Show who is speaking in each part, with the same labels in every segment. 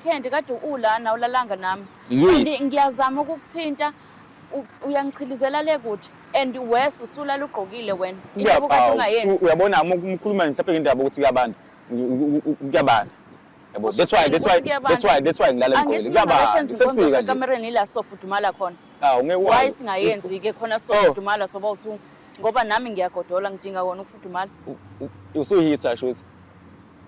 Speaker 1: Weekend kade ulana ulalanga nami.
Speaker 2: Yes.
Speaker 1: And ngiyazama ukukuthinta, uyangichilizela le kude, and worse, usulala ugqokile wena. Into obukade ungayenzi.
Speaker 2: Uyabona, uma ukhuluma mhlawumbe ngendaba ukuthi kuyabanda, kuyabanda, yabo. That's why ngilala
Speaker 1: Angithi
Speaker 2: ngigqokile.
Speaker 1: uma ngabe
Speaker 2: Kuyabanda.
Speaker 1: senza inkonzo
Speaker 2: Kusebusika nje.
Speaker 1: sekamereni, ila sofudumala khona.
Speaker 2: Awu, ngeke
Speaker 1: Why
Speaker 2: wazi.
Speaker 1: singayenzi-ke khona sofudumala soba u-two? Ngoba nami ngiyagodola, ngidinga kona ukufudumala.
Speaker 2: Usuyi-heater, shuthi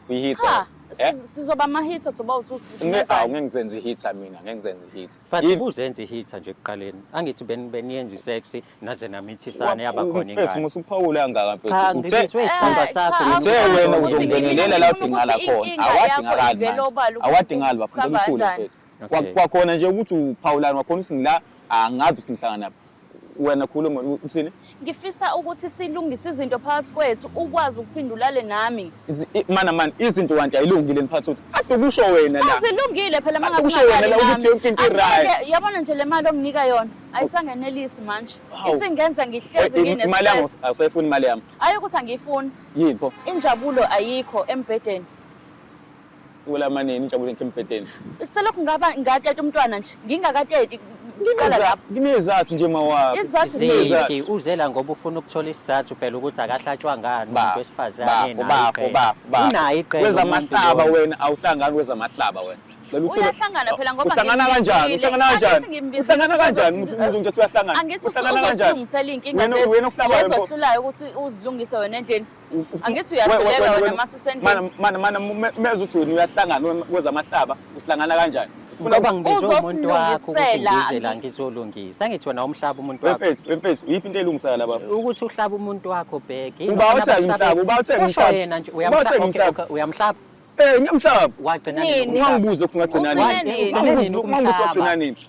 Speaker 2: uyi-heater.
Speaker 1: Cha.
Speaker 2: Eh?
Speaker 1: Sizoba ama-heater soba u-two,
Speaker 2: Awu,
Speaker 1: sifudumezane.
Speaker 2: ngeke ngizenze i-heater mina, ngeke ngizenze i-heater.
Speaker 3: But
Speaker 2: Yini?
Speaker 3: ubuzenza i-heater nje ekuqaleni. Angithi beniyenza i-sex naze namithisana, yaba khona
Speaker 2: Mfethu,
Speaker 3: ingane.
Speaker 2: musuphawula kangaka,
Speaker 3: Cha,
Speaker 2: mfethu. Uthe
Speaker 3: ngibizwe isamba
Speaker 1: Eh,
Speaker 3: sakho.
Speaker 1: cha,
Speaker 3: mina.
Speaker 2: Uthe wena
Speaker 1: Ukuthi
Speaker 2: uzongenelela
Speaker 1: mina
Speaker 2: la
Speaker 1: ngifuna
Speaker 2: udingala
Speaker 1: ukuthi
Speaker 2: khona.
Speaker 1: inkinga yakho
Speaker 2: Awadingakali
Speaker 1: ivele
Speaker 2: manje.
Speaker 1: obala ukuthi
Speaker 2: Awadingakali, bafuna
Speaker 1: kuhamba
Speaker 2: uthule,
Speaker 1: kanjani.
Speaker 2: mfethu. Kwakhona nje ukuthi uphawulani, wakhona ukuthi ngila angazi ukuthi ngihlangana wena, khuluma uthini?
Speaker 1: Ngifisa ukuthi silungise izinto phakathi kwethu, ukwazi ukuphinda ulale nami.
Speaker 2: Mana mani, izinto kanti ayilungile niphathi ukuthi ade kusho wena la.
Speaker 1: Azilungile phela uma
Speaker 2: Ade kusho
Speaker 1: ngabe
Speaker 2: wena la
Speaker 1: ungalali
Speaker 2: ukuthi yonke into
Speaker 1: nami.
Speaker 2: i-right.
Speaker 1: Yabona nje, le mali onginika yona ayisangenelisi manje.
Speaker 2: Hawu.
Speaker 1: Isingenza ngihlezi
Speaker 2: Imali yami
Speaker 1: ngine-stress.
Speaker 2: awusayifuni imali yami?
Speaker 1: Ayi, ukuthi angiyifuni.
Speaker 2: Yini pho?
Speaker 1: Injabulo ayikho embhedeni.
Speaker 2: Siwela manini injabulo enkho embhedeni?
Speaker 1: Selokhu ngaba ngateta umntwana nje, ngingakateti, ngiqala lapho.
Speaker 2: Nginezathu nje, mawaphi.
Speaker 1: Izizathu
Speaker 3: Ziphi? Uzela ngoba ufuna ukuthola isizathu phela ukuthi akahlatshwa ngani umuntu wesifazane.
Speaker 2: Bafo, bafo, bafo, bafo.
Speaker 3: Unayo iqele
Speaker 2: Kwezamahlaba
Speaker 3: umuntu.
Speaker 2: wena awuhlangani kwezamahlaba wena. Cela uthule.
Speaker 1: Uyahlangana phela ngoba
Speaker 2: Uhlangana kanjani?
Speaker 1: ngimbizile.
Speaker 2: Uhlangana kanjani?
Speaker 1: Angithi ngimbizile
Speaker 2: Uhlangana
Speaker 1: ukuthi
Speaker 2: kanjani ukuthi umuntu uyahlangana?
Speaker 1: Angithi
Speaker 2: Uhlangana kanjani?
Speaker 1: uzosilungisela iy'nkinga
Speaker 2: Wena
Speaker 1: zethu
Speaker 2: wena okuhlabayo
Speaker 1: lezo
Speaker 2: mfo.
Speaker 1: ohlulayo ukuthi uzilungise wena endlini. Angithi uyahluleka wena masisendlini.
Speaker 2: Mana mana mana, meza uthi wena uyahlangana kwezamahlaba, uhlangana kanjani? Ufuna
Speaker 3: Ngoba ngibize umuntu wakho ukuthi
Speaker 1: Uzosilungisela.
Speaker 3: ngize la ngizolungisa. Angithi wena umhlaba umuntu wakho.
Speaker 2: Wemfethu, wemfethu, uyiphi into elungisayo la, baba?
Speaker 3: Ukuthi uhlaba umuntu wakho, bheki.
Speaker 2: Uba uthenga umhlaba, uba uthenga
Speaker 3: Usho
Speaker 2: umhlaba.
Speaker 3: yena nje
Speaker 2: Uba
Speaker 3: uyamhlaba.
Speaker 2: uthenga
Speaker 3: Okay,
Speaker 2: umhlaba.
Speaker 3: okay, uyamhlaba.
Speaker 2: Eh, ngiyamhlaba.
Speaker 3: Wagcina
Speaker 1: Nini?
Speaker 3: nini ukumhlaba?
Speaker 2: Ungangibuzi lokhu, ngagcina
Speaker 1: Ugcine
Speaker 2: nini.
Speaker 1: nini?
Speaker 2: Ungangibuzi
Speaker 3: Ugcine nini
Speaker 2: ungangibuzi
Speaker 3: ukumhlaba?
Speaker 2: wagcina nini.